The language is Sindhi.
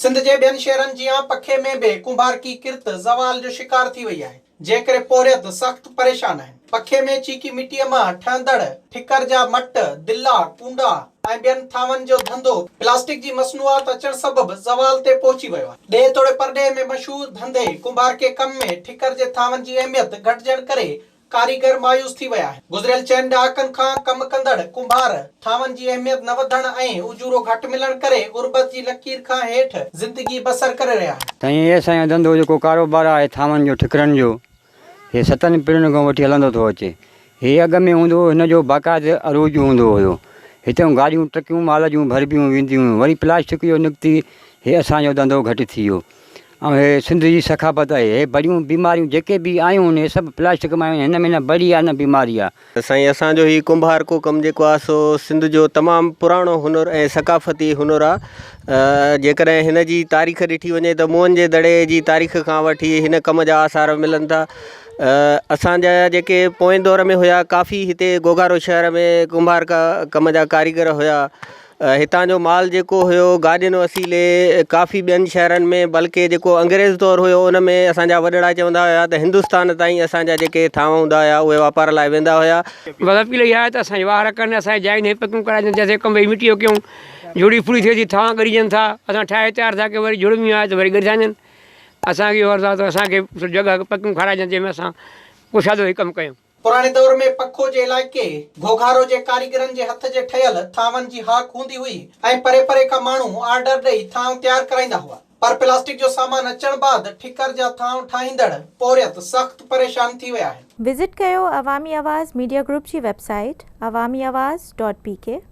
سنڌ جي ٻين شهرن جيان پکي ۾ به ڪنڀارڪي ڪرت زوال جو شڪار ٿي وئي آهي، جنهن ڪري پورهيت سخت پريشان آهن. پکي ۾ چيڪي مٽيء مان ٺهندڙ ٺڪر جا مٽ، دلا، ڪونڊا ۽ ٻين ٿانون جو ڌنڌو پلاسٽڪ جي مصنوعات اچڻ سبب زوال تي پهچي ويو آهي. ڏيهه توڙي پرڏيهه ۾ مشهور ڌنڌي ڪنڀارڪي ڪم ۾ ٺڪر جي ٿانون جي اهميت گهٽجڻ ڪري ڪاريگر مايوس ٿي ويا آهن. گذريل چئن ڏهاڪن کان ڪم ڪندڙ ڪنڀار ٿانون جي اهميت نه وڌڻ ۽ اجورو گهٽ ملڻ ڪري غربت جي لڪير کان هيٺ زندگي بسر ڪري رهيا آهن. سائين هي اسان جو ڌنڌو جيڪو ڪاروبار آهي ٿانون جو ٺڪرن جو هي ستن پيڙهين کان وٺي هلندو ٿو اچي. هي اڳ ۾ هوندو هو هن جو باقاعده عروج هوندو هيو. هتئون گاڏيون ٽرڪيون مال جون ڀربيون وينديون هيون وري پلاسٽڪ جو نڪتي هي اسان جو ڌنڌو گهٽ ٿي ويو. ۽ هي سنڌ جي ثقافت آهي. هي بڙيون بيماريون جيڪي به آيون آهن هي سڀ پلاسٽڪ مان آيون آهن. هن ۾ نه بڙي آهي نه بيماري آهي. سائين اسان جو هي ڪنڀارڪو ڪم جيڪو آهي سو سنڌ جو تمام پراڻو هنر ۽ ثقافتي هنر آهي جيڪڏهن هن جي تاريخ ڏٺي وڃي ته موهن جي دڙي جي تاريخ کان وٺي هن ڪم جا آثار ملن ٿا اسان جا جيڪي پوئين دور ۾ هيا ڪافي هتي گوگارو شهر ۾ ڪنڀارڪا ڪم جا ڪاريگر هيا هتان جو مال جيڪو هيو گاڏين وسيلي ڪافي ٻين شهرن ۾ بلڪه جيڪو انگريز دور هيو ان ۾ اسان جا وڏڙا چوندا هيا ته هندستان تائين اسان جا جيڪي ٿانو هوندا هيا اهي واپار لاء ويندا هيا. بس اپيل اها آهي ته اسان جي واهر ڪن اسان جي جاين هي پڪيون ڪرائجن جتي ڪم ويهي مٽي جو ڪيون جهڙي ڦڙي ٿئي ٿي ٿانو ڳريجن ٿا اسان ٺاهي تيار ٿا ڪيون وري جهڙ مينهن آيو ته وري ڳري ٿا وڃن اسان کي اهو عرض آهي ته اسان کي جڳهه پڪيون کارائجن جنهن ۾ اسان ڪشادو هي ڪم ڪيون. پراڻي دور ۾ پکو جي علائقي گهوگهارو جي ڪاريگرن جي هٿ جي ٺهيل ٿانون جي هاڪ هوندي هئي ۽ پري پري کان ماڻهو آرڊر ڏئي ٿانو تيار ڪرائيندا هئا پر پلاسٽڪ جو سامان اچڻ بعد ٺڪر جا ٿانو ٺاهيندڙ پورهيت سخت پريشان ٿي ويا آهن. وزٽ ڪيو عوامي آواز ميڊيا گروپ جي website Awami Awaz dot P K.